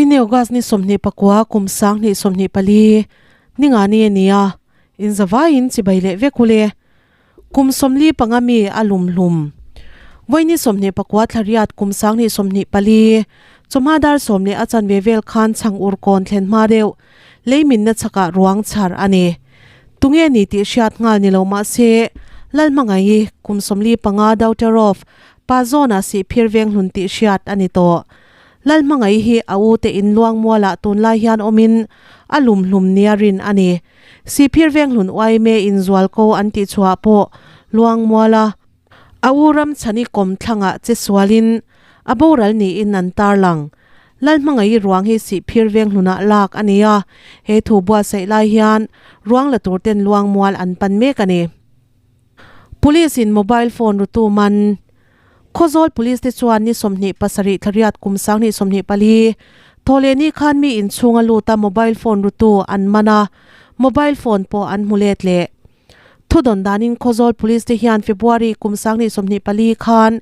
Vawiin August ni 29 kum 2024 ninga ni a ni a, inzavaiin chibai leh vek u le. Kum 45 mi a lum hlum. Vawiin ni 29 thla riat kum 2024 chawhma dar sawm leh a chanve vel khan chhang ur kawn thlen hma deuh leiminna chhakah ruang chhar a ni. Tunge ni tih hriat nghal ni lo mahse Lalhmangaih kum 45 daughter of Pa zawnah sihphir veng hlun tih hriat a ni tawh. Lalhmangaih hi a u te in luang mualah tunlai hian awmin a lum hlum nia rin a ni. Sihphir veng hlun yma in zual ko an tih chhuah pawh luang muala a u ram chhani kawm thlangah che sualin a boral niin an tarlang. Lalhmangaih ruang hi sihphir veng hlunah lak a ni a, he thu buatsaih lai hian ruang la tur ten luang mual an pan mek a ni. Police in mobile phone rutu man. Khawzawl Police te chuan ni 27 thla riat kum 2024 thawhlehni khan mi inchhunga luta mobile phone rutu an man a, mobile phone pawh an hmu let leh. Thudawn danin Khawzawl Police te hian February kum 2024 khan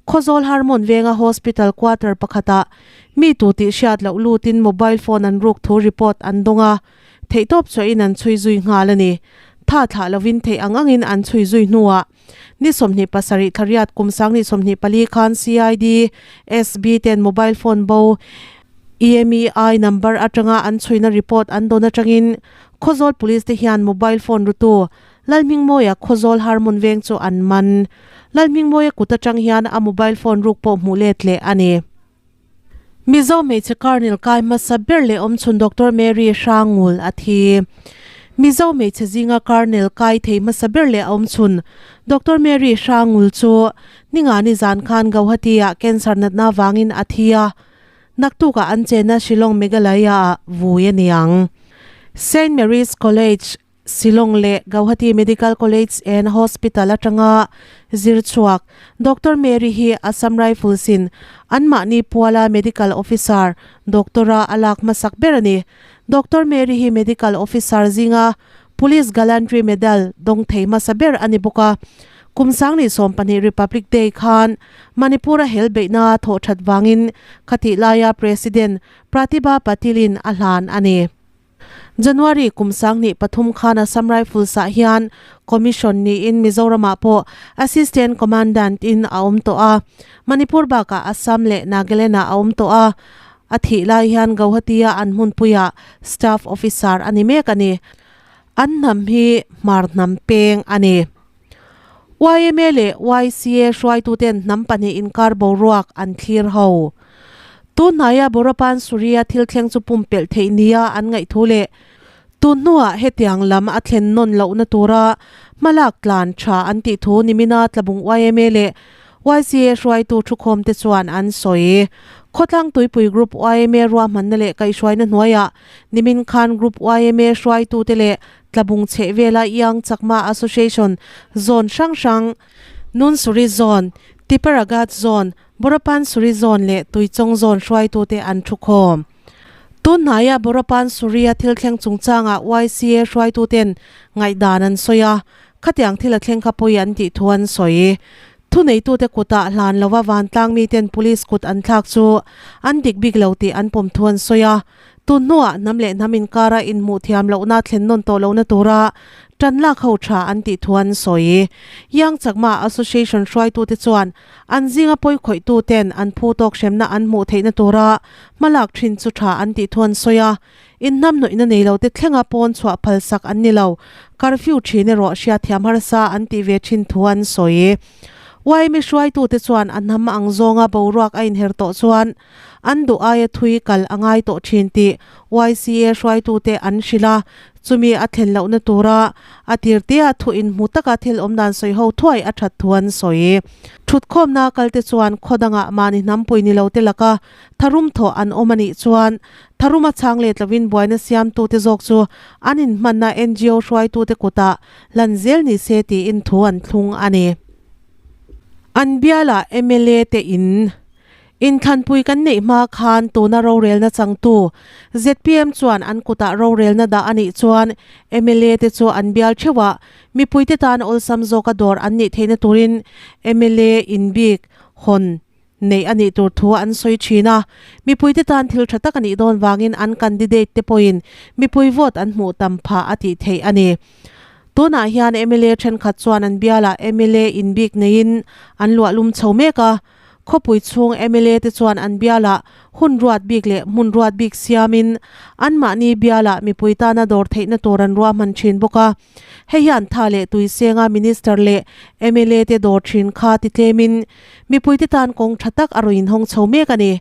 Khawzawl Harmon venga hospital quarter pakhatah mi tu tih hriat loh lutin mobile phone an ruk thu report an dawng a, Theihtawp chhuahin an chhui zui nghal a ni. Tha thlah lovin theih ang angin an chhui zui hnuah ni 27 thla riat kum 2024 khan CID, SB ten mobile phone bo IMEI number atanga an chhuina report an dawn atangin Khawzawl Police te hian mobile phone rutu Lalhmingmawia Khawzawl Harmun veng chu an man. Lalhmingmawia kut atang hian a mobile phone ruk pawh hmuh let leh a ni. Mizo hmeichhe Colonel kai hmasa ber leh awmchhun Doctor Mary Hrangul a thi. Mizo hmeichhe zinga Colonel kai thei hmasa ber leh awmchhun Doctor Mary Hrangul chu ningani zan khan Gauhati-ah cancer natna vangin a thi a, naktukah an chenna Shillong Meghalaya-ah vui a ni ang. Saint Mary's College Shillong leh Gauhati Medical College and Hospital atanga zir chhuak Doctor Mary hi Assam Rifles in anmahni puala Medical Officer Doctor-a a lak hmasak ber a ni. Doctor Mary hi Medical Officer zinga Police Gallantry Medal dawng thei hmasa ber a ni bawk a. Kum 2020 Republic Day khan Manipur-a hel beihna thawh that vangin khatih laia President Pratibha Patil-in a hlan a ni. January kum 2003 khan Assam Rifles ah hian Commission niin Mizoramah pawh Assistant Commandant in a awm tawh a, Manipur bakah Assam leh Nagaland ah a awm tawh a, a thih lai hian Gauhati a an hmunpuiah Staff Officer a ni mek a ni. An hnam hi Hmar hnam peng a ni. Yma leh YCA hruaituten hnam pahnih inkar boruak an thlir ho. Tun hnaia Borapan Suria thil thleng chu pumpelh theih nia an ngaih thu leh tun hnuah hetiang lam a thlen nawn lohna tura hmalak tlan tha an tih thu nimina Tlabung yma leh YCA hruaitu thukhawmte chuan an sawi. Khawtlang Tuipui Group yma ruahmanna leh kaihhruaina hnuaiah nimin khan Group yma hruaitute leh Tlabung chheh vela Young Chakma Association zone hrang hrang, Nunsuri Zone, Tiparagat Zone, Borapansuri Zone leh Tuichawng Zone hruaitute an thu khawm. Tun hnaia Borapansuri-a thil thleng chungchangah YCA hruaituten ngaihdan an sawi a, khatiang thil a thleng kha pawi an tih thu an sawi. Thuneitute kutah hlan lova vantlang miten police kut an thlak chu an dik bik lo tih an pawm thu an sawi a. Tun hnuah hnam leh hnam inkara inhmuh thiam lohna thlen nawn tawh lohna tura tan lak ho tha an tih thu an sawi. Young Chakma Association hruaitute chuan an zinga pawi khawihtuten an phu tawk hremna an hmuh theihna tura hmalak thin chu tha an tih thu an sawi a. Inhnamhnawihna nei lote thlenga pawn chhuah phalsak an ni lo, curfew thin erawh hriatthiam harsa an tih ve thin thu an sawi. Yma hruaitute chuan a hnam ang zawnga boruak a inher tawh chuan an duh aia thui kal a ngai tawh thin tih YCA hruaitute an hrilh a, chumi a thlen lohna tura a tirtea thu inhmu taka thil awm dan sawi ho thuai a that thu an sawi. Thutkhawmna kalte chuan khaw dangah mahni hnampui ni lote laka tharum thawh an awm a nih chuan tharuma chhang let lovin buaina siamtute zawk chu an inhmanna NGO hruaitute kutah hlan zel ni se tiin thu an thlung a ni. An bialah mla te in Inthlanpui kan neih hma khan tuna rorelna changtu zpm chuan an kutah rorelna dah a nih chuan mla te chu an bial theuh a, mipuite tan awlsam zawka dawr an nih theihna turin mla inbik hawn. Neih a nih tur thu an sawi thin a, mipuite tan thil tha tak a nih dawn vangin an candidate te pawhin mipui vote an hmuh tam phah a tih theih a ni. Tunah hian mla thenkhat chuan an bialah mla inbik neiin an luah lum chho mek a, khawpui chhung mla te chuan an bialah hun ruat bik leh hmun ruat bik siamin anmahni bialah mipui tana dawr theihna tur an ruahman thin bawk a. Hei hian tha leh tui senga Minister leh mla te dawr thin kha ti tlemin mipuite tan kawng tha tak a rawn inhawng chho mek a ni.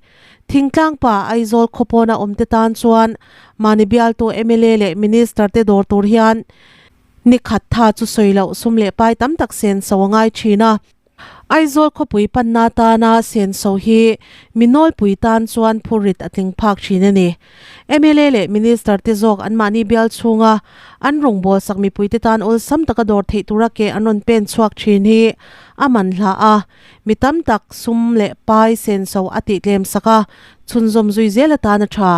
Thingtlang pa Aizawl khawpawna awmte tan chuan mahni bialtu mla leh Minister te dawr tur hian ni khat tha chu sawi loh sum leh pai tam tak sen so a ngai thin a. Aizawl khawpui panna tana senso hi mi nawlpui tan chuan phurrit a tling phak thin a ni. Mla leh Minister te zawk anmahni bial chhunga an rawngbawlsak mipuite tan awlsam taka dawr theih tura ke an rawn pen chhuak thin hi a man hla a, mi tam tak sum leh pai senso a tih tlem sak a, chhunzawm zui zel atan a tha.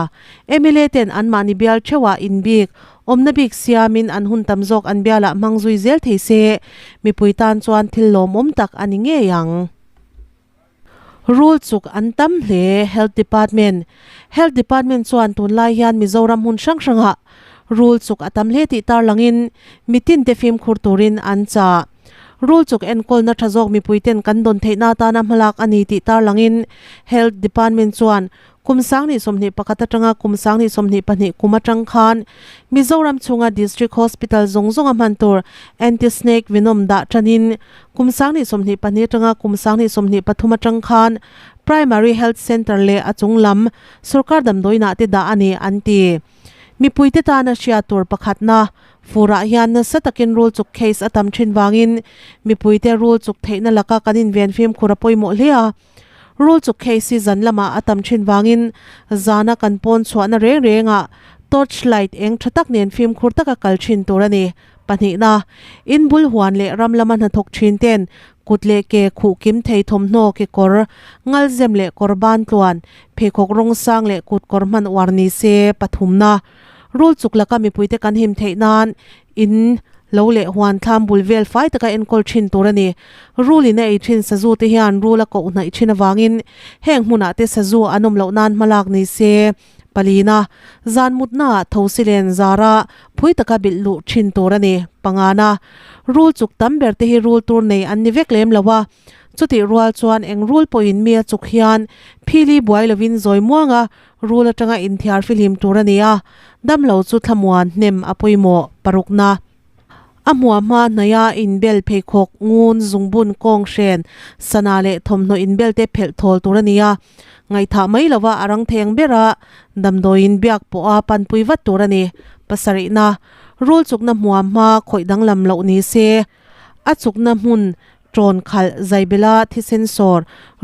Mla ten anmahni bial theuhah inbik Awmna bik siamin an hun tam zawk an bialah hmang zui zel thei se, mipui tan chuan thil lawmawm tak a ni ngei ang. Rul chuk an tam hle, Health Department Health Department chuan tunlai hian Mizoram hmun hrang hrangah rul chuk a tam hle tih tarlangin mitinte fimkhur turin an chah. Rul chuk enkawlna tha zawk mipuiten kan dawn theihna atana hmalak a ni tih tarlangin Health Department chuan Kum 2021 atanga kum 2022 kum atang khan Mizoram chhunga District Hospital zawng zawnga hman tur Anti-Snake Venom dah tanin kum 2022 atanga kum 2023 atang khan Primary Health Centre leh a chung lam sawrkar damdawiinah te dah a ni an ti. Mipuite tana hriat tur pakhatna furah hian nasa takin rul chuk case a tam thin vangin mipuite rul chuk theihna laka kan inven fimkhur a pawimawh hle a. Rul chuk case hi zan lamah a tam thin vangin zana kan pawn chhuahna reng rengah torch light eng tha tak nen fimkhur taka kal thin tur a ni. Pahnihna, in bul huan leh ram lama hnathawk thin ten kut leh ke khuh kim thei thawmhnaw kekawr, ngalzem leh kawr ban tluan, pheikhawk rawng sang leh kut kawr hman uar ni se. Pathumna, rul chuk laka mipuite kan him theih nan In lo leh huan thlam bul vel fai taka enkawl thin tur a ni. Rul in a ei thin sazu te hian rul a koh hnaih thin avangin heng hmunah te sazu an awm loh nan hmalak ni se. Palina, zan mutnaah thosi len zara phui taka bilh luh thin tur a ni. Pangana, rul chuk tam ber te hi rul tur nei an ni vek lem lo a. Chutih rual chuan eng rul pawhin mi a chuk hian phili buai lovin zawi muanga Rul atanga inthiar fihlim tur a ni a, damlo chu thlamuan hnem a pawimawh. Parukna, A hmuahma hnaia inbel pheikhawk, ngun, zungbun, kawng hren, sana leh thawmhnaw inbel te phelh thawl tur a ni a, ngaihthah mai lova a rang theng bera damdawiin biak pawha panpui vat tur a ni. Pasarihna, Rul chukna hmuahma khawih danglam loh ni se, A chukna hmun ṭawn khalh zaibela thisen sawr,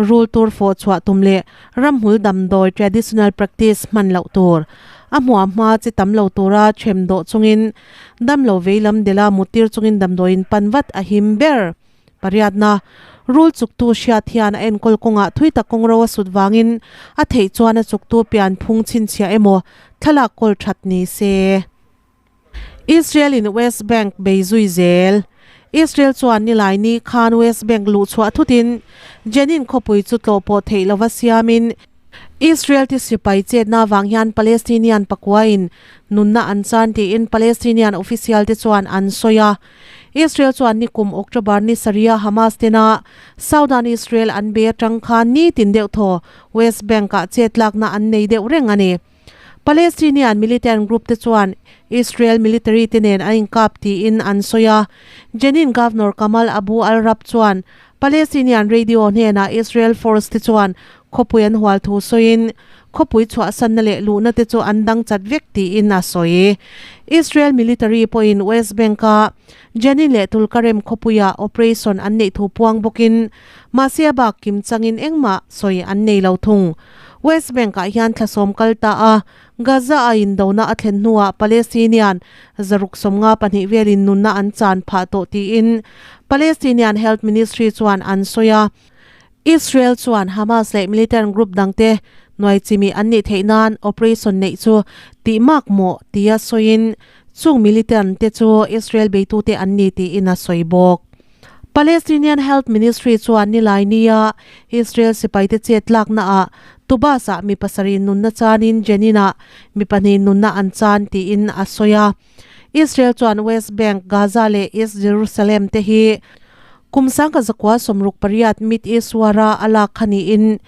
rul tur fawh chhuah tum leh ramhmul damdawi traditional practice hman loh tur. A hmuah hma chi tam lo tura ṭhem dawh chungin damlo veilam dela muttir chungin damdawiin pan vat a him ber. Pariatna, Rul chuktu hriat hian a enkawl kawngah thui tak kawngro a sut vangin a theih chuan a chuktu pian phung chhinchhiah emaw thlalak kawl ṭhat ni se. Israel in West Bank bei zui zel. Israel chuan nilai ni khan West Bank luh chhuah thutin Jenin khawpui chu tlawh pawh theih lova siamin Israel ti sipai chetna avang hian Palestinian pakuain nunna an chan tiin Palestinian official te chuan an sawi a. Israel chuan nikum October ni sarih a Hamas tena Southern Israel an bei atang khan nitin deuh thaw West Bank ah chetlakna an nei deuh reng a ni. Palestinian militant group te chuan Israel military te nen an inkap tiin an sawi a. Jenin Governor Kamal Abu al-Rab chuan Palestinian radio hnenah Israel force te chuan khawpui an hual thu sawiin khawpui chhuahsanna leh luhna te chu an dang chat vek tiin a sawi. Israel military pawhin West Bank-a Jenin leh Tulkarem khawpuia operation an neih thu puang bawkin mahse a bak kim changin engmah sawi an nei lo thung. West Bank-ah hian thlasawm kal ta a, Gaza-a indona a thlen hnuah Palestinian zaruk 52 velin nunna an chan phah tawh tiin Palestinian Health Ministry chuan an sawi a. Israel chuan Hamas leh militant group dangte hnuai chimi an nih theih nan operation neih chu tih mak mawh tia sawiin chung militant te chu Israel beitute an ni tiin a sawi bawk. Palestinian Health Ministry chuan nilai nia Israel sipaite chet laknaah Tubas-ah mi pasarih nunna chanin Jenin-ah mi pahnih nunna an chan tiin a sawi a. Israel chuan West Bank, Gaza leh East Jerusalem te hi kum sangka zakua 68 Mid East War-a a lak kha niin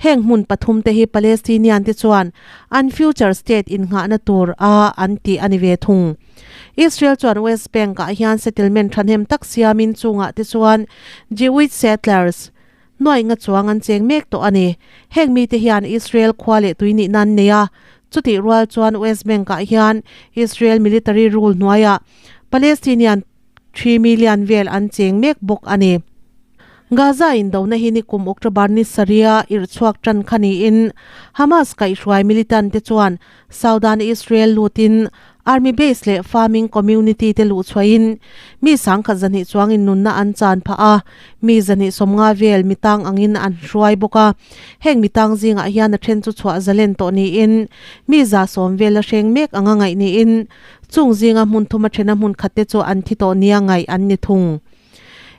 heng hmun pathum te hi Palestinian te chuan an future state innghahna tur a an tih a ni ve thung. Israel chuan West Bank-ah hian settlement thahnem tak siamin chungah te chuan Jewish settlers nuaih nga chuang an cheng mek tawh a ni. Heng mite hian Israel khua leh tui nihna an nei a, chutih rual chuan West Bank-ah hian Israel military rule hnuaiah Palestinian 3 million vel an cheng mek bawk a ni. Gaza indona hi nikum October ni sarih-a irhchhuak tan kha niin Hamas kaihhruai militant te chuan Southern Israel lutin Army base leh farming community te luh chhuahin mi sangkhat zahnih chuangin nunna an chan phah a, mi zahnih sawmnga vel mitang angin an hruai bawk a. Heng mitang zingah hian a then chu chhuah zalen tawh niin mi za sawm vel a hreng mek anga ngaih niin chung zinga hmun thum a thena hmun khat te chu an thi tawh nia ngaih an ni thung.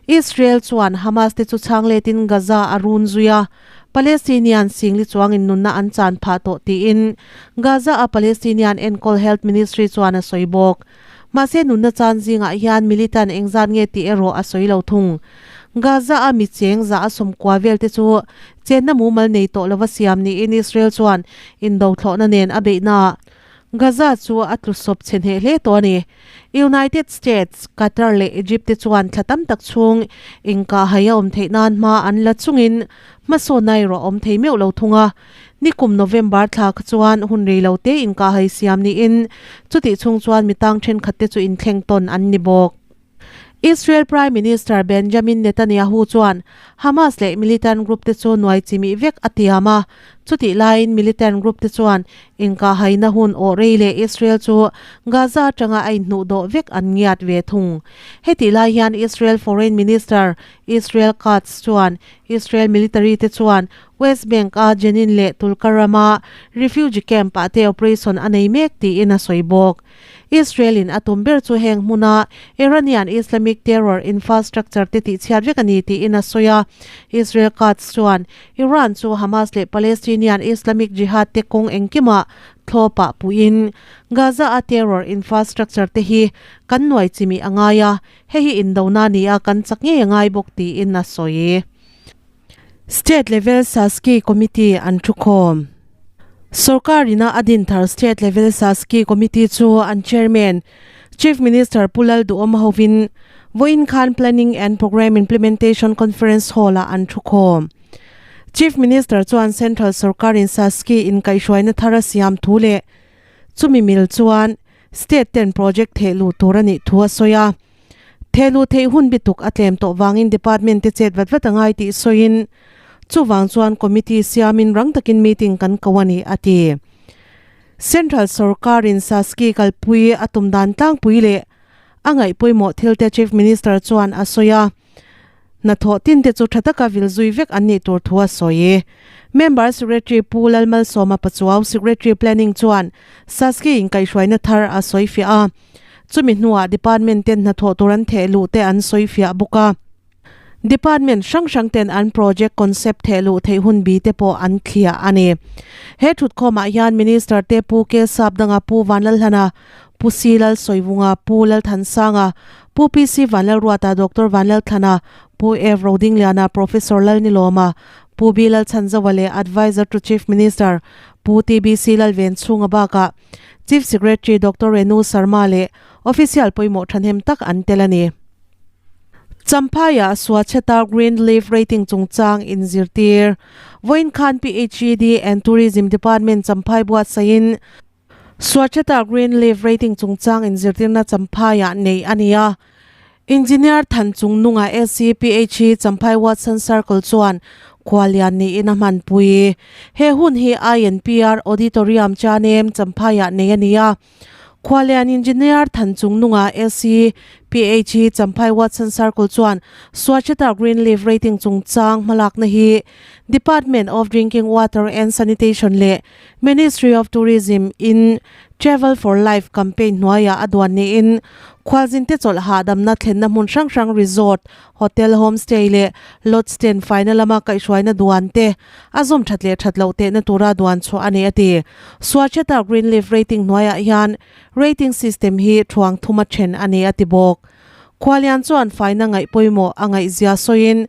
Israel chuan Hamas te chu chhang letin Gaza a run zui a, Palestinian singli chuangin nunna an chan phah tawh tiin Gaza a Palestinian enkawl Health Ministry chuan a sawi bawk. Mahse nunna chan zingah hian militant engzat nge tih erawh a sawi lo thung. Gaza a mi cheng za a sawmkua vel te chu chenna mumal nei tawh lova siam niin Israel chuan indothlawhna nen a beihna Gaza chu a tlu sawp chhe hneh hle tawh a ni. United States, Qatar leh Egypt te chuan thla tam tak chhung inkahhai a awm theih nan hma an la chungin hmasawnna erawh a awm thei meuh lo thung a. Nikum November thla kha chuan hun rei lo te inkahhai siam niin chutih chhung chuan mi tang thenkhat te chu inthleng tawn an ni bawk. Israel Prime Minister Benjamin Netanyahu chuan Hamas leh militant group te chu nuai chimih vek a tiam a, chutih laiin militant group te chuan inkahhaina hun awh rei leh Israel chu Gaza atanga a inhnuh dawh vek an ngiat ve thung. Hetih lai hian Israel Foreign Minister Israel Katz chuan Israel military te chuan West Bank a Jenin leh Tulkarm a refugee camp ah te operation a nei mek tiin a sawi bawk. Israel-in a tum ber chu heng hmuna Iranian Islamic terror infrastructure te tihchhiat vek a ni tiin a sawi a. Israel Katz chuan Iran chu Hamas leh Palestinian Islamic Jihad te kawng engkimah thlawpah puhin Gaza-a terror infrastructure te hi kan nuai chimih a ngai a, hei hi indona ni a kan chak ngei a ngai bawk tiin a sawi. State Level Saski Committee an thukhawm. Sorkar ina a din thar State Level Saski Committee chu an Chairman, Chief Minister Pu Lalduhawma hovin vawiin khan Planning and Programme Implementation Conference Hall-ah an thukhawm. Chief Minister chuan Central sorkarin Saski inkaihhruaina thar a siam thu leh chumi mil chuan State ten project theh luh tur a nih thu a sawi a. Thehluh theih hun bituk a tlem tawh vangin department te chet vat vat a ngai tih sawiin chuvang chuan committee siamin rang takin meeting kan ko a ni a ti. Central sorkarin Saski kalpui a tum dan tlangpui leh a ngaih pawimawh thil te Chief Minister chuan a sawi a. Hnathawh tin te chu tha taka vil zui vek an nih tur thu a sawi. Member Secretary Pu Lalmalsawma Pachuau, Secretary Planning chuan Saski inkaihhruaina thar a sawifiah a. Chumi hnuah Department ten hnathawh tur an theh luh te an sawifiah bawk a. Department hrang hrang ten an project concept theh luh theih hun bi te pawh an thliah a ni. He thutkhawmah hian Minister te Pu K Sapdanga, Pu Vanlalhlana, Pu C Lalsawivunga, Pu Lalthansanga, Pu PC Vanlalruata, Doctor Vanlalthlana, Pu Ev Rodingliana, Professor Lalnilawma, Pu B Lalchhanzawa leh Adviser to Chief Minister Pu TBC Lalvenchhunga bakah Chief Secretary Doctor Renu Sharma leh official pawimawh thahnem tak an tel a ni. Champhaiah Swachhata Green Leaf Rating chungchang inzirtir vawiin khan PHED and Tourism Department Champhai buatsaihin Swachhata Green Leaf Rating chungchang inzirtirna Champhaiah neih a ni a. Engineer Than Chung Nunga SCPH Champhai Watson Circle chuan khualian niin a hmanpui. He hun hi INPR Auditorium Chanem Champhaiah nei a ni a. Khualian Engineer Than Chung Nunga SCPH Champhai Watson Circle chuan Swachhata Green Leaf Rating chungchang hmalakna hi Department of Drinking Water and Sanitation leh Ministry of Tourism in Travel for Life campaign hnuaiah a duan niin. Khualzinte chawlh hahdamna thlenna hmun hrang hrang resort, hotel, homestay leh lodge ten faina lama kaihhruaina duan te a zawm that leh that loh tehna tura duan chhuah a ni a ti. Swachhata Green Leaf Rating hnuaiah hian rating system hi thuang thuma then a ni a ti bawk. Khualian chuan faina ngaih pawimawh a ngaihzia sawiin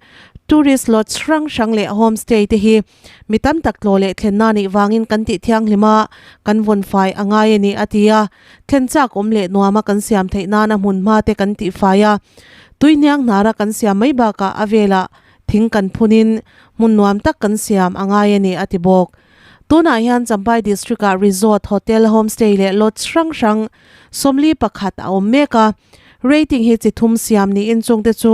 tourist lodge hrang hrang leh homestay te hi Mi tam tak tlaw leh thlenna nih vangin kan tih thianghlim a, kan vawn fai a ngai a ni, a ti a. Thlen chak awm leh nuama kan siam theih nana hmun hma te kan tih fai a, tui hniang hnara kan siam mai bakah a velah thing kan phunin hmun nuam tak kan siam a ngai a ni, a ti bawk. Tunah hian Champhai District-ah Resort, Hotel, Homestay leh Lodge hrang hrang 41 a awm mek a, rating hi chi thum siam niin chungte chu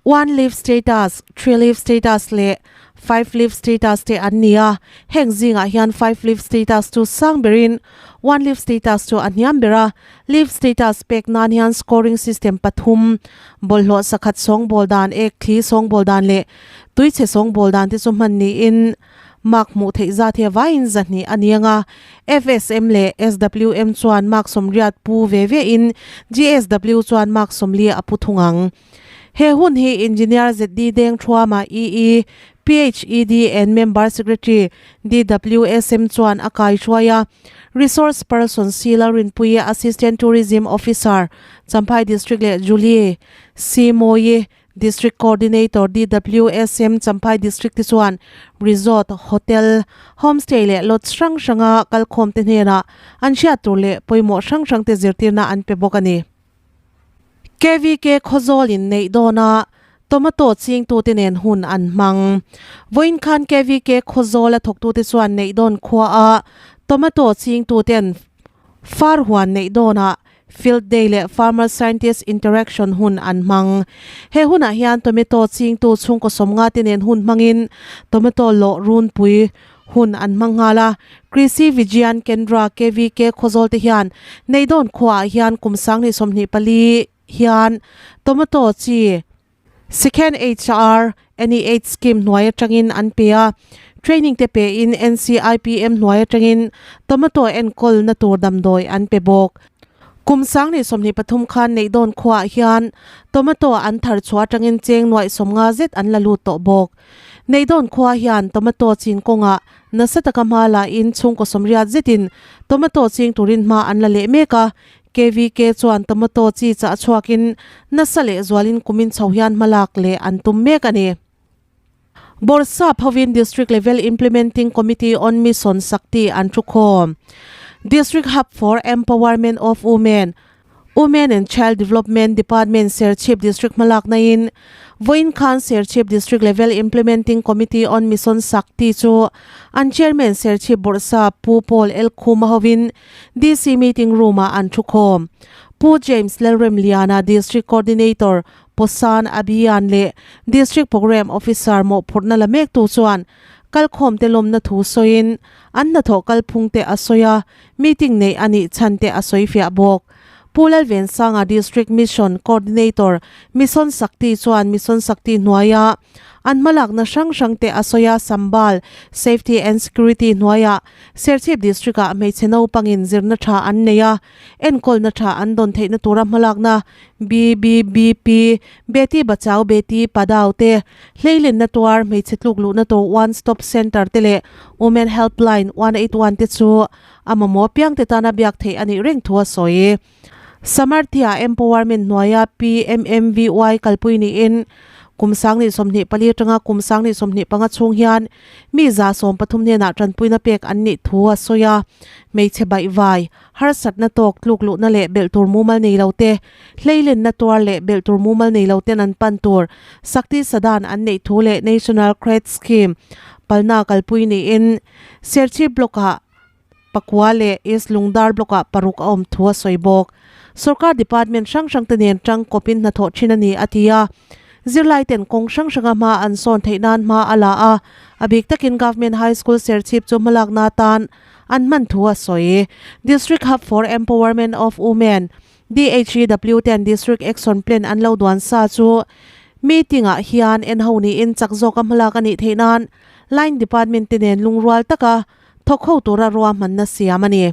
One Leaf Status, Three Leaf Status leh Five Leaf Status te an ni a, heng zingah hian Five Leaf Status chu sang berin One Leaf Status chu a hniam ber a, Leaf Status pek nan hian scoring system pathum, bawlhhlawh sakhat sawngbawl dan, ek thli sawngbawl dan leh tuichhe sawngbawl dan te chu hman niin mark hmuh theih zat hi a vaiin zahnih a ni ang a, FSM leh SWM chuan mark 80 pu ve ve in GSW chuan mark 40 a pu thung ang. He hun hi Engineer ZD Dengthuama EE, PHED and Member Secretary DWSM chuan a kaihruai a. Resource Person Sheila Rinpuii Assistant Tourism Officer, Champhai District leh Julie C Mawii, District Coordinator DWSM, Champhai District te chuan Resort, Hotel, Homestay leh Lodge hrang hranga kalkhawmte hnenah an hriat tur leh pawimawh hrang hrangte zirtirna an pe bawk a ni. KVK Khawzawl in neih dawn a, tomato chingtute nen hun an hmang. Vawiin khan KVK Khawzawl a thawktute chuan neih dawn khua a, tomato chingtuten far huan neih dawnah Field Day leh Farmer Scientist Interaction hun an hmang. He hunah hian tomato chingtu chhungkaw sawmnga te nen hun hmangin tomato lawh runpui Hun an hmang nghal a, Krishi Vigyan Kendra, KVK, Khawzawl te hian Neidawn khuaah hian kum 2024 hian tomato chi Second HR NEH scheme hnuai atangin an pe a, training te pein NCIPM hnuai atangin tomato enkawlna tur damdawi an pe bawk. Kum 2023 khan Neidawn khuaah hian tomato an thar chhuah atangin cheng nuaih 50 zet an la lut tawh bawk. Neidawn khua hian tomato chin kawngah nasa taka hma la in chhungkaw 80 zetin tomato ching turin hma an la leh mek a, KVK chuan tomato chi chah chhuakin nasa leh zualin kumin chho hian hma lak leh an tum mek a ni. Bawrhsap hovin District Level Implementing Committee on Mission Shakti an thukhawm. District Hub for Empowerment of Women, Women and Child Development Department Serchhip District hmalakna in vawiin khan Serchhip District Level Implementing Committee on Mission Shakti chu an Chairman Serchhip Bawrhsap Pu Paul L Khuma hovin DC Meeting Room ah an thukhawm. Pu James Lalremliana District Coordinator Posan Abhiyan leh District Programme Officer mawhphurhna la mektu chuan kalkhawmte lawmna thu sawiin an hnathawh kalphungte a sawi a, Meeting neih a nih chhan te a sawi fiah bawk. Pu Lalvensanga District Mission Coordinator Mission Shakti chuan Mission Shakti hnuaia an hmalakna hrang hrang te a sawi a, Sambal Safety and Security hnuaia Serchhip District-ah hmeichhe naupangin zirna tha an nei a, enkawlna tha an dawn theihna tura hmalakna BBBP, Beti Bachao Beti Padhao te Hleilenna tuar hmeichhe tluk luhna tur One Stop Centre te leh Women Helpline 181 te chu a mamawh apiang te tana biak theih a nih reng thu a sawi. Samarthya Empowerment hnuaia PMMVY kalpui niin kum 2024 atanga kum 2025 chhung hian mi 13% hnenah tanpuina pek an nih thu a sawi a. Hmeichhe baihvai, harsatna tawk tluk luhna leh belh tur mumal nei lo te, Hleilenna tuar leh belh tur mumal nei lo ten an pan tur Sakti Sadan an neih thu leh National Credit Scheme palna kalpui niin Serchhip Block-ah pakua leh East Lungdar Block-ah paruk a awm thu a sawi bawk. Sorkar department hrang hrang te nen tang kawpin hnathawh thin a ni a ti a. Zirlai ten kawng hrang hranga hma an sawn theih nan hma a la a, a bik takin Government High School Serchhip chu hmalakna atan an hman thu a sawi. District Hub for Empowerment of Women, DHEW ten District Action Plan an lo duan sa chu meeting ah hian en ho niin chak zawka hmalak a nih theih nan Line Department te nen lungrual taka thawk ho tura ruahmanna siam a ni.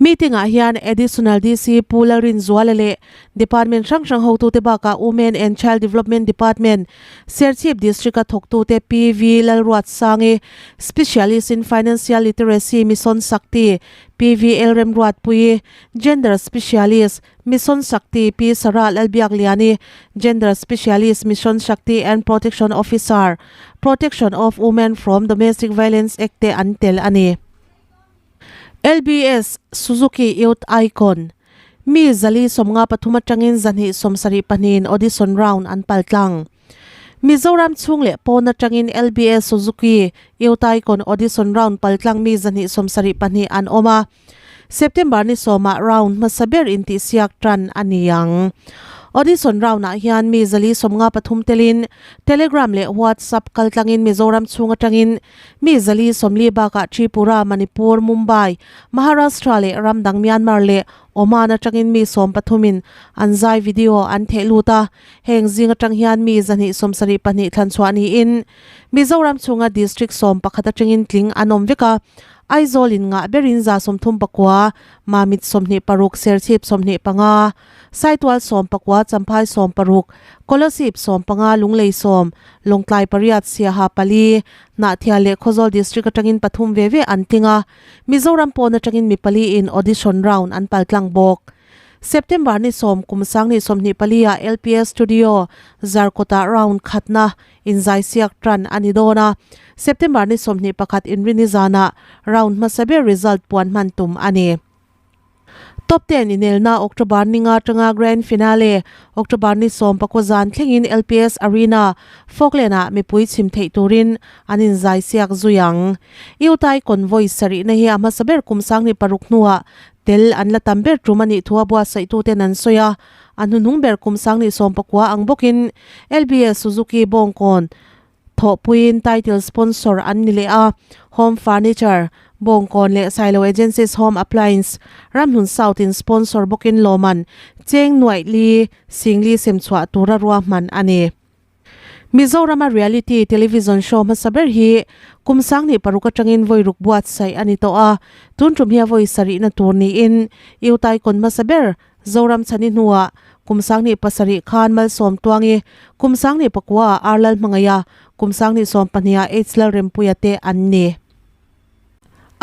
Meeting-ah hian Additional DC Pu Lalrinzuala leh Department hrang hrang hotute bakah Women and Child Development Department, Serchhip District-a thawktute PV Lalruatsangi, Specialist in Financial Literacy Mission Shakti, PVL Remruatpuii, Gender Specialist, Mission Shakti, Pi Sarah Lalbiakliani, Gender Specialist, Mission Shakti and Protection Officer, Protection of Women from Domestic Violence Act te an tel a ni. LBS Suzuki Youth Icon, Mi 453 atangin 272 in audition round an paltlang. Mizoram chhung leh pawn atangin LBS Suzuki Youth Icon audition round paltlang mi 272 an awm a. September ni sawmah round hmasa ber intihsiak tan a ni ang. Audition round ah hian mi 453 telin Telegram leh WhatsApp kaltlangin Mizoram chhung atangin Mi 440 bakah Tripura, Manipur, Mumbai, Maharashtra leh ram dang Myanmar leh Oman atangin mi sawmpathumin an zai video an theh lut a. Heng zing atang hian mi 272 thlan chhuah niin Mizoram chhunga district 11 atangin tling an awm vek a. Aizawl in ngah berin 39, Mamit 26, Serchhip 25, Saitual 19, Champhai 16, Kolasib 15, Lunglei 10, Lawngtlai pariat, Siaha pali, Hnahthial leh Khawzawl District atangin pathum ve ve an tling a, Mizoram pawn atangin mi pali in audition round an pal tlang bawk. September ni 10 kum 2024 ah LPS Studio, Zarkawtah round khatna inzaisiak tan a ni dawn a, September ni 21 inrini zanah round hmasa ber result puan hman tum a ni. Top ten inelna October ni nga atanga Grand Finale October ni 14 zan thlengin LPS Arena, Falkland ah mipui chhim theih turin an inzai siak zui ang. Iutai Convoy sarihna hi a hmasa ber kum 16 hnuah tel an la tam ber tum a nih thu a buatsaihtu ten an sawi a, a hnuhnung ber kum 19 ang bawkin LBS Suzuki Bawngkawn Thawhpuiin title sponsor an ni leh a, Home Furniture, Bawngkawn leh Sailo Agencies Home Appliance, Ramhlun South in sponsor bawkin lawman cheng nuaih li singli sem chhuah tura ruahman a ni. Mizorama reality television show hmasa ber hi kum 2006 atangin vawi ruk buatsaih a ni tawh a, tun tum hi a vawi sarihna tur niin Iutaikawn hmasa ber Zoram chhani hnuah kum 2007 khan Malsawm Tuangi, kum 2009 ah Arlal Hmangaia, kum 2012 ah H Lalrempuia te an ni.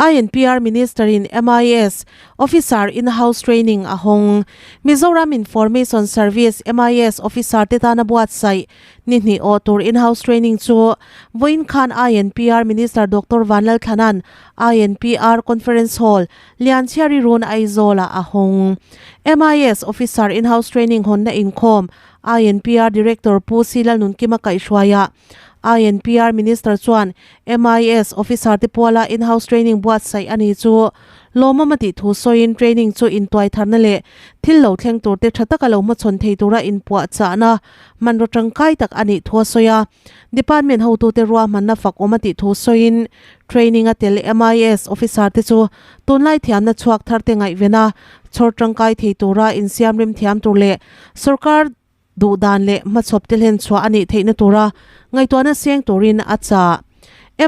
INPR Minister in MIS Officer in-house training a hawng. Mizoram Information Service, MIS, Officer te tana buatsaih ni hnih awh tur in-house training chu vawiin khan INPR Minister Doctor Vanlalthlana'n INPR Conference Hall, Lianchhiari Run Aizawlah a hawng. MIS Officer in-house training hawnna inkhawm INPR Director Pu C Lalnunkima kaihhruaiah INPR Minister chuan MIS Officer te puala in-house training buatsaih a ni chu lawmawm a tih thu sawiin training chu intuaitharna leh thil lo thleng tur te tha taka lo hmachhawn thei tura inpuahchahna hmanraw tangkai tak a nih thu a sawi a. Department hotute ruahmanna fak awm a tih thu sawiin training a tel MIS officer te chu tunlai thiamna chhuak thar te ngaihven a, chhawr tangkai thei tura insiam rem thiam tur leh sorkar duhdan leh hmachhawp te hlen chhuah a nih theihna tura ngaihtuahna seng turin a chah.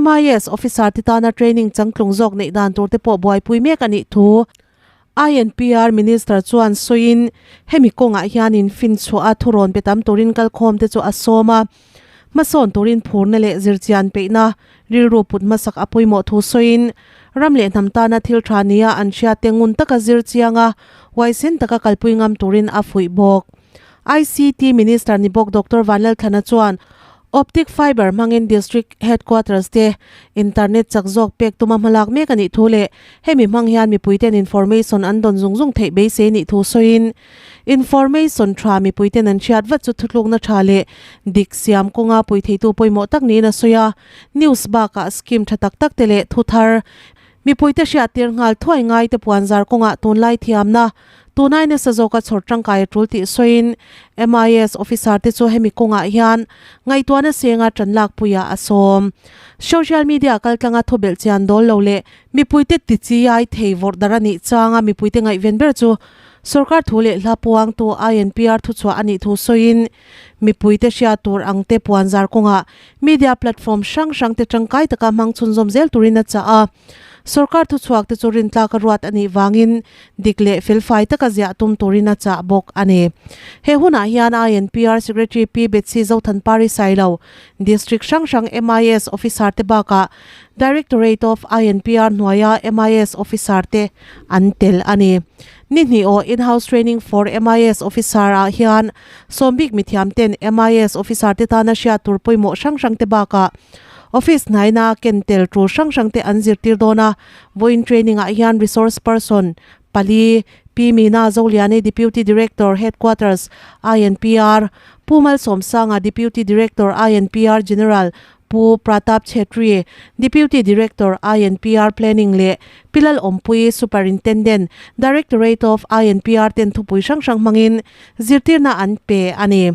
MIS officer te tana training changtlung zawk neih dan tur te pawh buaipui mek a nih thu INPR Minister chuan sawiin hemi kawngah hianin finchhuah a thurawn pe tam turin kalkhawm te chu a sawm a, hmasawn turin phurna leh zirchian peihna rilru put hmasak a pawimawh thu sawiin ram leh hnam tana thil tha nia an hriat te ngun taka zir chianga huaisen taka kalpui ngam turin a fuih bawk. ICT Minister ni bawk Doctor Vanlalthlana chuan Optic fiber hmangin District Headquarters te internet chak zawk pek tuma hmalak mek a nih thu leh hemi hmang hian mipuiten information an dawn zung zung theih beisei nih thu sawiin information tha mipuiten an hriat vat chu thutlukna tha leh dik siam kawnga pui theitu pawimawh tak niin a sawi a. News bakah scheme tha tak tak te leh thu thar mipuite hriattir nghal thuai ngai te puanzar kawngah tunlai thiamna Tunai nasa zawka chhawr tangkai a tul tih sawiin MIS officer te chu hemi kawngah hian ngaihtuahna senga tan lakpuiah a sawm. Social media kaltlanga thubelh chian dawl lo leh mipuite tichiai thei vawrh dar a nih changa mipuite ngaihven ber chu sorkar thu leh hla puangtu INPR thuchhuah a nih thu sawiin mipuite hriat tur ang te puanzar kawngah media platform hrang hrang te tangkai taka hmang chhunzawm zel turin a chah a. Sorkar thuchhuak te chu rintlak a ruat a nih vangin dik leh felfai taka ziah tum turin a chah bawk a ni. He hunah hian INPR Secretary Pi Betsy Zothanpari Sailo, District hrang hrang MIS Officer te bakah Directorate of INPR hnuaia MIS Officer te an tel a ni. Ni hnih aw In-house Training for MIS Officer ah hian sawmbik mithiam ten MIS Officer te tana hriat tur pawimawh hrang hrang te bakah Office hnaina ken tel tur hrang hrang te an zirtir dawn a. Vawiin training ah hian Resource Person pali Pi Meena Zoliani Deputy Director Headquarters INPR, Pu Malsawmsanga Deputy Director INPR General, Pu Pratap Chhetri, Deputy Director, INPR Planning leh Pi Lal Awmpui, Superintendent, Directorate of INPR ten thupui hrang hrang hmangin zirtirna an pe a ni.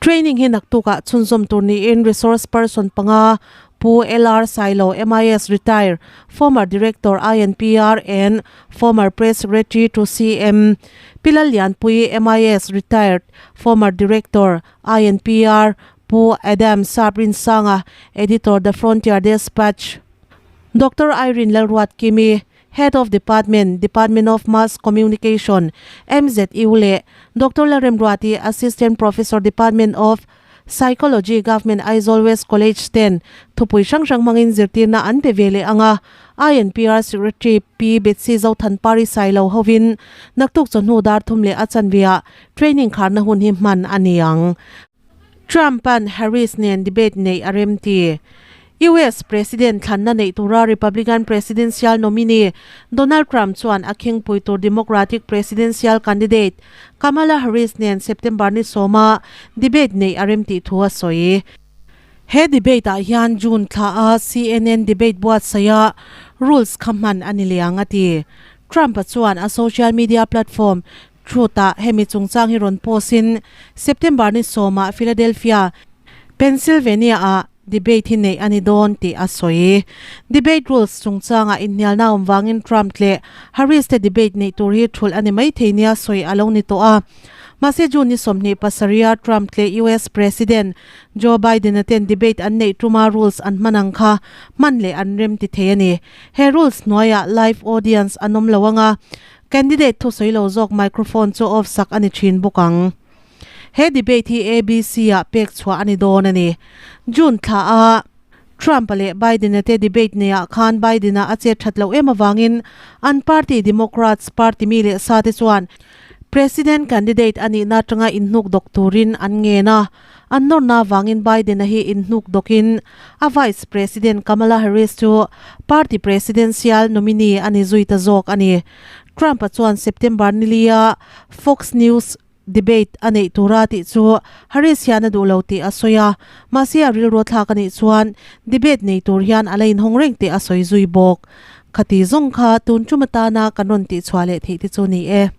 Training hi naktukah chhunzawm tur niin Resource Person panga Pu LR Sailo, MIS Retire, Former Director, INPR and Former Press Secretary to CM, Pi Lal Lianpui, MIS Retired, Former Director, INPR, Pu Adam Saprinsanga, Editor The Frontier Dispatch, Doctor Irene Lalruatkimi, Head of Department, Department of Mass Communication, MZU leh Doctor Lalremruati, Assistant Professor Department of Psychology, Government Aizawl West College ten thupui hrang hrang hmangin zirtirna an pe ve leh ang a, INPR Secretary Pi Betsy Zothanpari Sailo hovin naktuk chawhnu dar thum leh a chanveah Training kharna hun hi hman a ni ang. Trump-a'n Harris nen debate neih a remti. US President thlanna neih tura Republican presidential nominee Donald Trump chuan a khengpui tur Democratic presidential candidate Kamala Harris nen September ni sawma debate neih a remtih thu a sawi. He debate-ah hian June thlaah CNN debate buatsaihah rules kha hman a ni liang a ti. Trump-a chuan a social media platform Truth-ah hemi chungchang hi rawn post-in September ni sawmah Philadelphia, Pennsylvania-ah debate hi neih a ni dawn tih a sawi. Debate rules chungchangah inhnialna awm vangin Trump leh Harris te debate neih tur hi thulh a ni maithei nia sawi a lo ni tawh a. Mahse June ni 27 a Trump leh US President Joe Biden-a ten debate an neih tuma rules an hman ang kha hman leh an rem ti thei a ni. He rules hnuaiah live audience an awm lo ang a, Candidate thusawi lo zawk microphone chu off sak a ni thin bawk ang. He debate hi ABC ah pek chhuah a ni dawn a ni. June thla a Trump-a leh Biden-a te debate neiah khan Biden-a a chet that loh em avangin an party Democrats party mi leh sa te chuan President candidate a nihna atanga inhnuk dawk turin an ngen a. An nawrna avangin Biden-a hi inhnuk dawkin a Vice President Kamala Harris chu party presidential nominee a ni zui ta zawk a ni. Trump-a chuan September nilia Fox News debate a neih tura tih chu Harris hian a duh lo tih a sawi a, mahse a rilru thlak a nih chuan debate nei tur hian a la inhawng reng tih a sawi zui bawk. Khati zawng kha tun tum atana kan rawn tihchhuah leh theih te chu ni e.